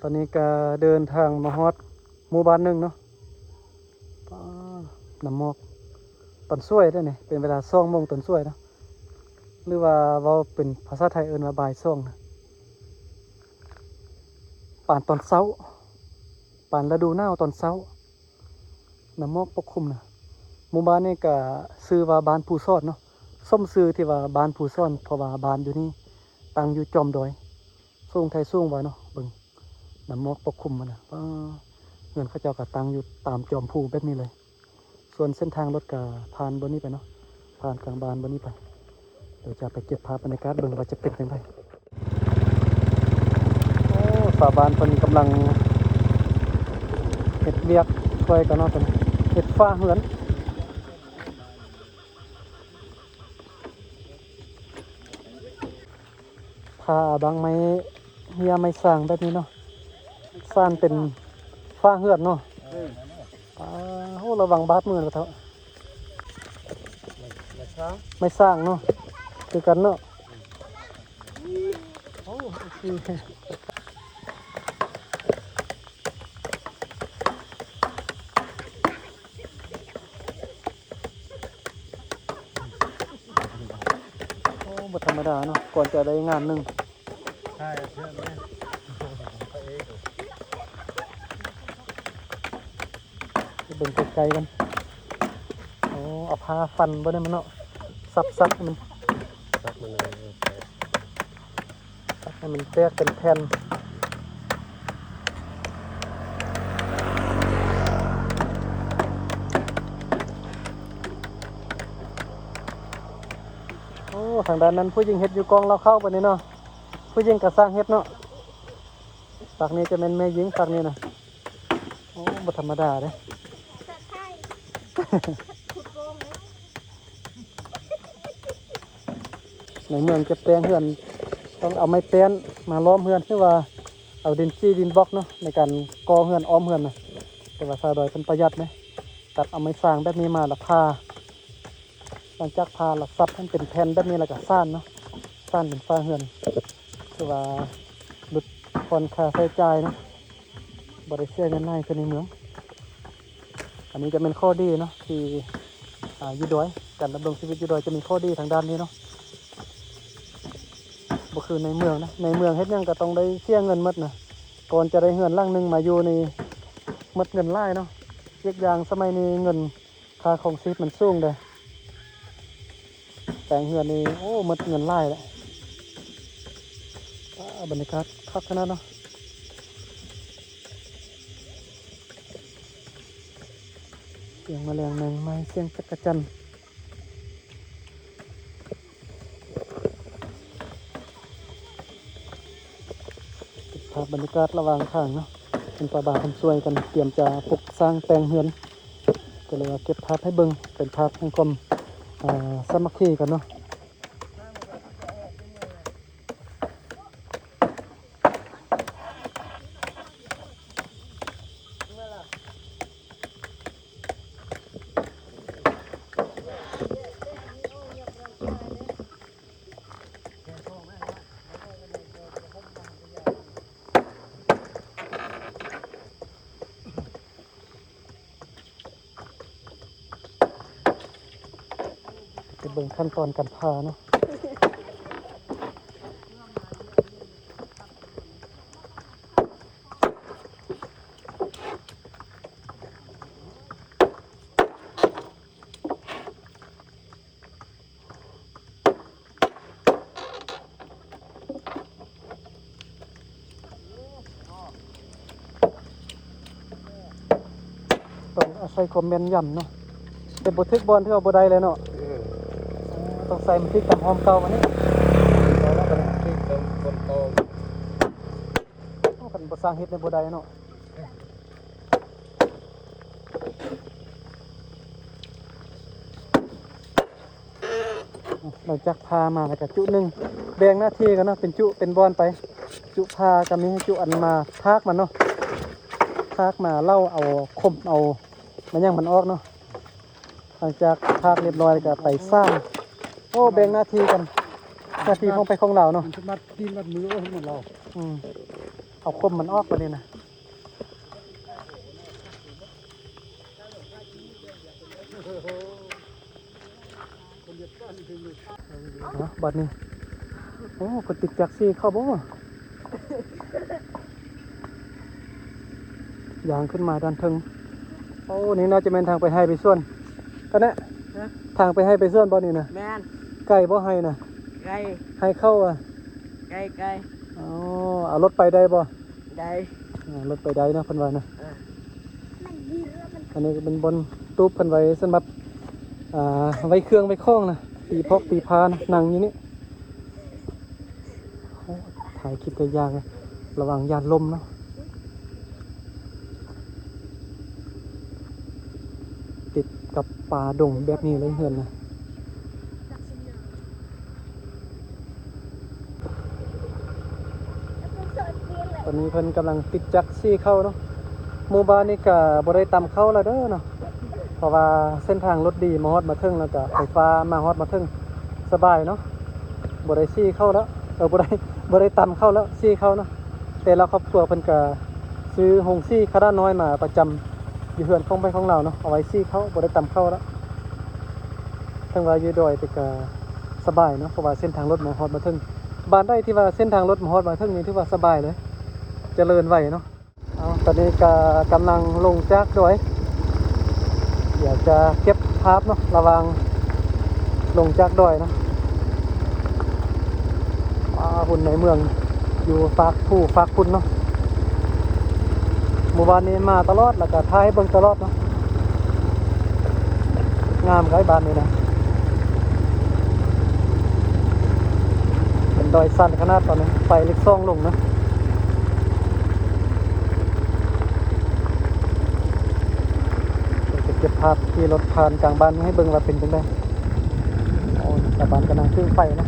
ຕອນນີ້ກໍເດີນທາງມາຮອດໝູ່ບ້ານໜຶ່ງເນາະ. ປ້າ ນ້ຳໝອກຕອນສວຍເດ້ນີ້ ເປັນເວລາສອງໂມງຕອນສວຍເນາະ ຫຼືວ່າເວົ້າເປັນພາສາໄທເອີ້ນວ່າບ່າຍສອງນະ ປານຕອນເຊົ້າ ປານລະດູໜາວຕອນເຊົ້າ. ນ້ຳໝອກປົກຄຸມນະ. ໝູ່ບ້ານນີ້ກະຊື່ວ່າບ້ານພູສອນເນາະ, ສົມຊື່ທີ່ວ່າບ້ານພູສອນ ເພາະວ່າບ້ານຢູ່ນີ້ຕັ້ງຢູ່ຈອມດອຍ ສູງແທ້ສູງວ່າເນາະ. ເບິ່ງ ນ້ຳໝອກປົກຄຸມມັນນະ. ປ້າ ເຮືອນເຂົາເຈົ້າກະຕັ້ງຢູ່ຕາມຈອມພູແບບນີ້ເລີຍ. ສ່ວນເສັ້ນທາງລົດກະຜ່ານບ່ອນນີ້ໄປເນາະ, ຜ່ານກາງບ້ານບ່ອນນີ້ໄປ. ດຽວຈະໄປເກັບພາບບັນຍາກາດເບິ່ງວ່າຈະເປັນຈັ່ງໃດ. ໂອ້ ຊາວບ້ານເພິ່ນກຳລັງເຮັດວຽກຊ່ວຍກັນເນາະ, ເພິ່ນເຮັດຝາເຮືອນ. ຖ້າເອົາບັ້ງໄມ້ເຫື່ອໄມ້ສາງແບບນີ້ເນາະ, ສ້ານເປັນຝາເຮືອນເນາະ. ເອີ ອ່າ ໂອ້ ລະວັງບາດມືນະເຖົ້າ. ໄມ້ສາງ ໄມ້ສາງເນາະ ຄືກັນເນາະ. ໂອ້ ໂອເຄ. ໂອ້ ບໍ່ທຳມະດາເນາະ ກ່ອນຈະໄດ້ງານໜຶ່ງ. ໄປເບິ່ງໃກ້ໆກັນ. ໂອ້ ເອົາຜ້າຟັນບໍ່ໄດ້ມັນເນາະ, ສັບໆໃຫ້ມັນ ສັບມັນເລີຍ. ໃຫ້ມັນແຕກເປັນແຜ່ນ. ໂອ້ ທາງດ້ານນັ້ນຜູ້ຍິງເຮັດຢູ່ກ້ອງເລົ່າເຂົ້າປານນີ້ເນາະ, ຜູ້ຍິງກະຊ່າງເຮັດເນາະ. ປາກນີ້ຈະແມ່ນແມ່ຍິງ ປາກນີ້ນະ. ໂອ້ ບໍ່ທຳມະດາເດ້. ໃນເມືອງຈະແປງເຮືອນ ຕ້ອງເອົາໄມ້ແປ້ນມາລ້ອມເຮືອນ ຫຼືວ່າເອົາດິນຈີ່ດິນບລັອກເນາະ ໃນການກໍ່ເຮືອນອ້ອມເຮືອນນະ. ແຕ່ວ່າຊາວດອຍເພິ່ນປະຢັດເດ້, ຕັດເອົາໄມ້ສາງແບບນີ້ມາລະຜ່າ, ຫຼັງຈາກຜ່າລະສັບໃຫ້ເປັນແຜ່ນແບບນີ້ ແລ້ວກະສ້ານເນາະ, ສ້ານເປັນຝາເຮືອນ. ຄືວ່າຫຼຸດຜ່ອນຄ່າໃຊ້ຈ່າຍເນາະ, ບໍ່ໄດ້ເສຍເງິນຫຼາຍຄືໃນເມືອງ. ອັນນີ້ຈະແມ່ນຂໍ້ດີເນາະ ທີ່ ອ່າ ຢູ່ດອຍ, ການດຳລົງຊີວິດຢູ່ດອຍຈະມີຂໍ້ດີທາງດ້ານນີ້ເນາະ, ບໍ່ຄືໃນເມືອງນະ. ໃນເມືອງເຮັດຫຍັງກະຕ້ອງໄດ້ເສຍເງິນໝົດນະ, ກ່ອນຈະໄດ້ເຮືອນຫຼັງໜຶ່ງມາຢູ່ນີ້ໝົດເງິນຫຼາຍເນາະ. ອີກຢ່າງສະໄໝນີ້ເງິນ ຄ່າຄອງຊີບມັນສູງເດ້. ແປງເຮືອນນີ້ ໂອ້ ໝົດເງິນຫຼາຍແຫຼະ. ປ້າ ບັນຍາກາດຄັກຂະໜາດເນາະ, ສຽງມະແລງແມງໄມ້ ສຽງຈັກກະຈັ່ນ. ເກັບພາບບັນຍາກາດລະຫວ່າງທາງເນາະ, ເປັນຊາວບ້ານເພິ່ນຊ່ວຍກັນ ຕຽມຈະປຸກສ້າງແປງເຮືອນ, ກໍເລີຍວ່າເກັບພາບໃຫ້ເບິ່ງ ເປັນພາບແຫ່ງຄວາມ ອ່າ ສາມັກຄີກັນເນາະ. ໄປເບິ່ງຂັ້ນຕອນການຜ່າເນາະ. ຕ້ອງອາໄສຄວາມແມ່ນຢຳເນາະ, ເຮັດບໍ່ຖືກບ່ອນຖືວ່າບໍ່ໄດ້ແລ້ວເນາະ. ເອີ ຕ້ອງໃສ່ມັນຖືກຕາມຮ່ອມເກົ່າບັດນີ້. ຖືກຕາມບ່ອນເກົ່າ. ໂອ້ ຄັນບໍ່ຊ່າງເຮັດນີ້ບໍ່ໄດ້ເນາະ. ຫຼັງຈາກຜ່າມາແລ້ວກະຈຸໜຶ່ງ ແບ່ງໜ້າທີ່ກັນເນາະ, ເປັນຈຸເປັນບ່ອນໄປ. ຈຸຜ່າກະມີໃຫ້ຈຸອັນມາພາກມັນເນາະ, ພາກມາເຫຼົາເອົາຂົມ ເອົາມາຫຍັງມັນອອກເນາະ. ຫຼັງຈາກພາກລຽບຮ້ອຍແລ້ວກະໄປສ້າງ. ໂອ້ ແບ່ງໜ້າທີ່ກັນ, ໜ້າທີ່ຂອງໃຜຂອງລາວເນາະ. ມັນຊິມັດຕີນມັດມື ໂອ້ ມັນລາວ. ອືມ. ເອົາຂົມມັນອອກບາດນີ້ນະ. ເອົາບາດນີ້ ໂອ້ ເພິ່ນຕິດຈັກສີເຂົ້າບໍ່? ຍ່າງຂຶ້ນມາດ້ານເທິງ. ໂອ້ ນີ້ໜ້າຈະແມ່ນທາງໄປໄຮ່ໄປສວນ. ກະແນະ ຮະ? ທາງໄປໄຮ່ໄປສວນບໍ່ນີ້ນະ? ແມ່ນ. ໄກບໍ່ໄຮ່ນະ? ໄກ. ໄຮ່ເຂົ້າອະ? ໄກໆ. ອໍ ເອົາລົດໄປໄດ້ບໍ່? ໄດ້. ອ່າ ລົດໄປໄດ້ເນາະ ເພິ່ນວ່ານະ. ເອີ ອັນນີ້ກໍເປັນບ່ອນຕູບເພິ່ນໄວ້ສຳລັບ ອ່າ ໄວ້ເຄື່ອງໄວ້ຂອງນະ ຕີພອກຕີພານະ ນັ່ງຢູ່ນີ້. ໂອ້ ຖ່າຍຄລິບໄດ້ຍາກ ລະວັງຢ້ານລົ້ມເນາະ. ຕິດກັບປ່າດົງແບບນີ້ເລີຍເຮືອນນະ. ຕອນນີ້ເພິ່ນກຳລັງຕິດຈັກສີເຂົ້າເນາະ. ໝູ່ບ້ານນີ້ກະບໍ່ໄດ້ຕຳເຂົ້າແລ້ວເດີເນາະ ເພາະວ່າເສັ້ນທາງລົດດີມາຮອດມາເຖິງ ແລ້ວກະໄຟຟ້າມາຮອດມາເຖິງສະບາຍເນາະ. ບໍ່ໄດ້ສີເຂົ້າແລ້ວ ເອີ ບໍ່ໄດ້ ບໍ່ໄດ້ຕຳເຂົ້າແລ້ວ ສີເຂົ້າເນາະ. ແຕ່ລະຄອບຄົວເພິ່ນກະຊື້ໂຮງສີຂະໜາດນ້ອຍມາປະຈຳຢູ່ເຮືອນຂອງໃຜຂອງລາວເນາະ ເອົາໄວ້ສີເຂົ້າ ບໍ່ໄດ້ຕຳເຂົ້າແລ້ວ. ເຖິງວ່າຢູ່ດອຍແຕ່ກະສະບາຍເນາະ ເພາະວ່າເສັ້ນທາງລົດມາຮອດມາເຖິງ. ບ້ານໃດທີ່ວ່າເສັ້ນທາງລົດມາຮອດມາເຖິງນີ້ຖືວ່າສະບາຍເລີຍ ຈະເລີນໄວເນາະ. ເອົາ ຕອນນີ້ກະກຳລັງລົງຈາກດອຍ ດຽວຈະເກັບພາບເນາະ ລະຫວ່າງລົງຈາກດອຍເນາະ. ອ່າ ພຸ້ນໃນເມືອງຢູ່ຟາກຜູ້ຟາກພຸ້ນເນາະ. ໝູ່ບ້ານນີ້ມາຕະຫຼອດ ແລ້ວກະຖ່າຍໃຫ້ເບິ່ງຕະຫຼອດເນາະ. ງາມໄດ໋ບ້ານນີ້ນະ ເປັນດອຍຊັນຂະໜາດ. ຕອນນີ້ໄປເລກສອງລົງນະ ເດີ໋ຍວຈະເກັບພາບຂີ່ລົດຜ່ານກາງບ້ານນີ້ໃຫ້ເບິ່ງວ່າເປັນຈັ່ງໃດ. ໂອ້ ຊາວບ້ານກຳລັງຈຸ້ງໄຟນະ.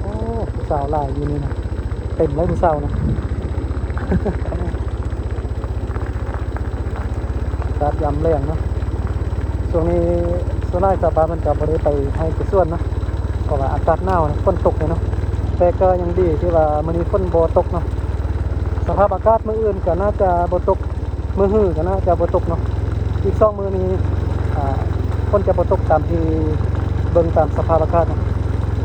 ໂອ້ ຜູ້ສາວຫຼາຍຢູ່ນີ້ນະ ເຕັມເລີຍຜູ້ສາວນະ. ອາກາດຍາມແລງເນາະ ຊ່ວງນີ້ສ່ວນຫຼາຍຊາວບ້ານເພິ່ນກະບໍ່ໄດ້ໄປໄຮ່ໄປສວນເນາະ ເພາະວ່າອາກາດໜາວ ຝົນຕົກເນາະ. ແຕ່ກະຍັງດີທີ່ວ່າມື້ນີ້ຝົນບໍ່ຕົກເນາະ. ສະພາບອາກາດມື້ອື່ນກະໜ້າຈະບໍ່ຕົກ ມື້ຮືກະໜ້າຈະບໍ່ຕົກເນາະ. ອີກສອງມື້ນີ້ ອ່າ ຝົນຈະບໍ່ຕົກຕາມທີ່ເບິ່ງຕາມສະພາບອາກາດເນາະ.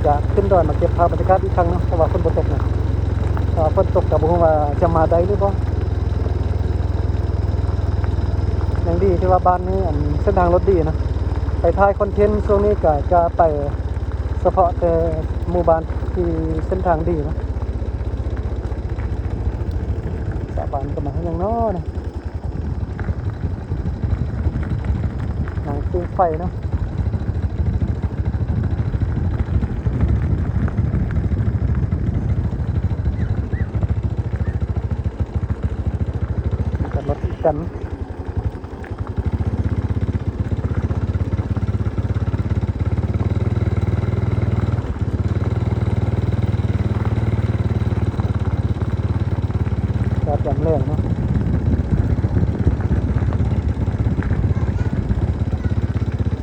ຈະຂຶ້ນດອຍມາເກັບພາບບັນຍາກາດອີກຄັ້ງເນາະ ເພາະວ່າຝົນບໍ່ຕົກເນາະ. ຖ້າວ່າຝົນຕົກກະບໍ່ຮູ້ວ່າຈະມາໄດ້ຫຼືບໍ່. ຍັງດີທີ່ວ່າບ້ານນີ້ ອັນ ເສັ້ນທາງລົດດີນະ ໄປຖ່າຍຄອນເທັນຊ່ວງນີ້ກະຈະໄປສະເພາະແຕ່ໝູ່ບ້ານທີ່ເສັ້ນທາງດີນະ. ຊາວບ້ານກະມາເຮັດຫຍັງເນາະນີ້? ນັ່ງຟິງໄຟເນາະ ກັບລົດອີກຄັນ. ແດດຍາມແລງເນາະ.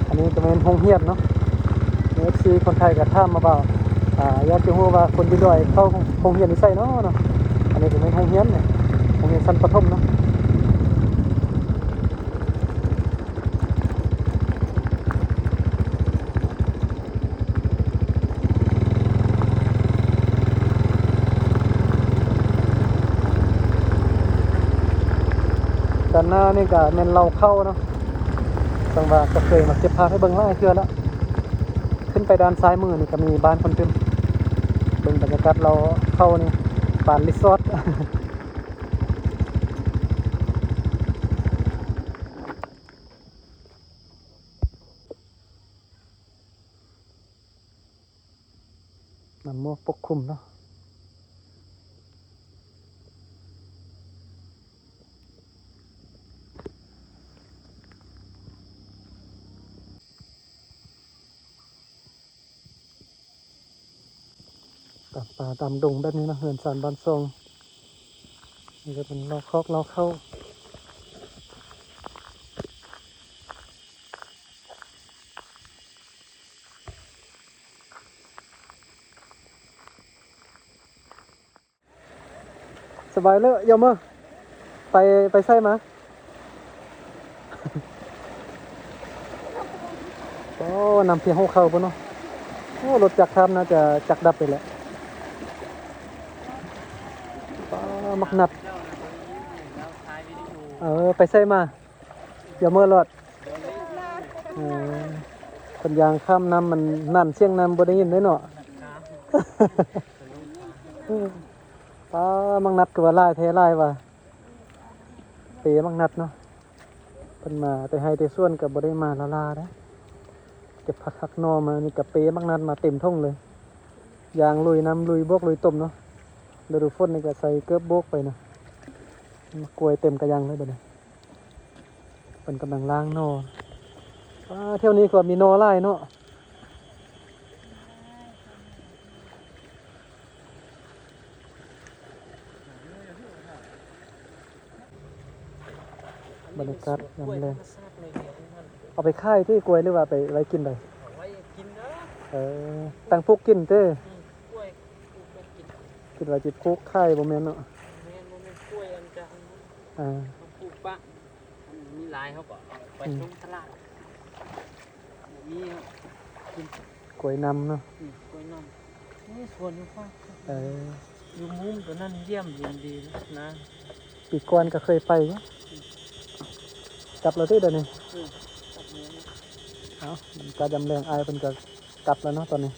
ອັນນີ້ກະແມ່ນໂຮງຮຽນເນາະ. ເອັຟຊີຄົນໄທກະຖາມມາວ່າ ອ່າ ຢາກຈະຮູ້ວ່າຄົນຢູ່ດອຍເຂົ້າໂຮງຮຽນຢູ່ໃສເນາະເນາະ. ອັນນີ້ກະແມ່ນໂຮງຮຽນເນາະ ໂຮງຮຽນຊັ້ນປະຖົມເນາະ. ດ້ານໜ້ານີ້ກະແມ່ນເລົ້າເຂົ້າເນາະ. ຈັ່ງວ່າກະເຄີຍມາເກັບພາບໃຫ້ເບິ່ງຫຼາຍເທື່ອແລ້ວ. ຂຶ້ນໄປດ້ານຊ້າຍມືນີ້ກະມີບ້ານຄົນຕື່ມ. ເບິ່ງບັນຍາກາດເລົ້າເຂົ້ານີ້ ປານຣີສອດ. ນ້ຳໝອກປົກຄຸມເນາະ. ຕາມປ່າຕາມດົງແບບນີ້ເນາະ ເຮືອນຊານບ້ານຊ່ອງ. ນີ້ກະເປັນເລົ້າຄອກເລົ້າເຂົ້າ. ສະບາຍເລີຍ ຢາມເມີ ໄປ ໄປໃສມາ? ໂອ້ ນ້ຳພຽງຫົວເຂົ່າພຸ້ນເນາະ. ໂອ້ ລົດຈັກຂ້າມໜ້າຈະຈັກດັບໄປແຫຼະ. ປ້າ ໝາກນັດ ເອີ ໄປໃສມາ? ຢາເມີຫຼອດ ເອີ ເພິ່ນຍ່າງຂ້າມນ້ຳ ມັນນັ້ນ ສຽງນ້ຳບໍ່ໄດ້ຍິນເດ້ເນາະ. ປ້າ ໝາກນັດຄືວ່າຫຼາຍແທ້ຫຼາຍວ່າ ເປໝາກນັດເນາະ. ເພິ່ນມາແຕ່ໄຮ່ແຕ່ສວນກໍບໍ່ໄດ້ມາລ້າໆເດ້. ເກັບຜັກຫັກໜໍ່ມານີ້ກໍເປໝາກນັດມາເຕັມຖົງເລີຍ. ຍ່າງລຸຍນ້ຳ ລຸຍບວກລຸຍຕົມເນາະ. ລະດູຝົນນີ້ກໍໃສ່ເກີບໂບກໄປນະ. ໝາກກ້ວຍເຕັມກະຍັງເລີຍບັດນີ້. ເພິ່ນກຳລັງລ້າງໜໍ່. ວ້າ ແຖວນີ້ກໍມີໜໍ່ຫຼາຍເນາະ. ບັນຍາກາດຍາມແລງ. ເອົາໄປຂາຍຕິກ້ວຍ ຫຼືວ່າໄປໄວ້ກິນໄດ້? ເອົາໄວ້ກິນເດີ. ເອີ ຕັ້ງປູກກິນຕິ? ອືມ ກ້ວຍປູກໄວ້ກິນ. ຄິດວ່າຊິປູກຂາຍ ບໍ່ແມ່ນເນາະ. ແມ່ນ ບໍ່ແມ່ນກ້ວຍອັນຈະ ອ່າ ປູກປະ ມັນມີຫຼາຍ ເຮົາກໍເອົາໄປ ອືມ ລົງຕະຫຼາດ. ບໍ່ມີ ກິນ ກ້ວຍນ້ຳເນາະ. ອືມ ກ້ວຍນ້ຳ ນີ້ສວນຢູ່ຟາກ ເອີ ຢູ່ມຸມຕົວນັ້ນ ຢ້ຽມເຢັນດີນະ. ປີກ່ອນກໍເຄີຍໄປຢູ່. ອືມ ກັບແລ້ວຕິດຽວນີ້? ອືມ ກັບແລ້ວ. ເອົ້າ ມັນກໍຍາມແລງ ອ້າຍເພິ່ນກໍກັບແລ້ວເນາະຕອນນີ້.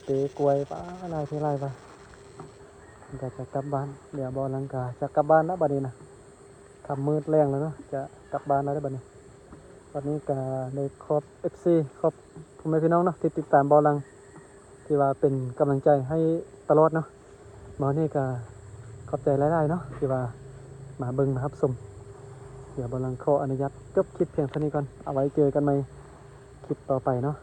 ເປກ້ວຍ ປ້າ ຫຼາຍເທົ່າຫຼາຍວ່າ ເພິ່ນກໍຈະກັບບ້ານ. ດຽວບ່າວລັງກາຈະກັບບ້ານແລ້ວບັດນີ້ນະ. ຄ່ຳມືດແລງແລ້ວເນາະ ຈະກັບບ້ານແລ້ວເດີບັດນີ້. ບັດນີ້ກໍໄດ້ຂອບເອັຟຊີ ຂອບພໍ່ແມ່ພີ່ນ້ອງເນາະ ທີ່ຕິດຕາມບ່າວລັງ ທີ່ວ່າເປັນກຳລັງໃຈໃຫ້ຕະຫຼອດເນາະ. ມານີ້ກໍຂອບໃຈຫຼາຍໆເນາະ ທີ່ວ່າມາເບິ່ງມາຮັບຊົມ. ດຽວບ່າວລັງຂໍອະນຸຍາດຈົບຄລິບພຽງເທົ່ານີ້ກ່ອນ. ເອົາໄວ້ເຈີກັນໃໝ່ຄລິບຕໍ່ໄປເນາະ.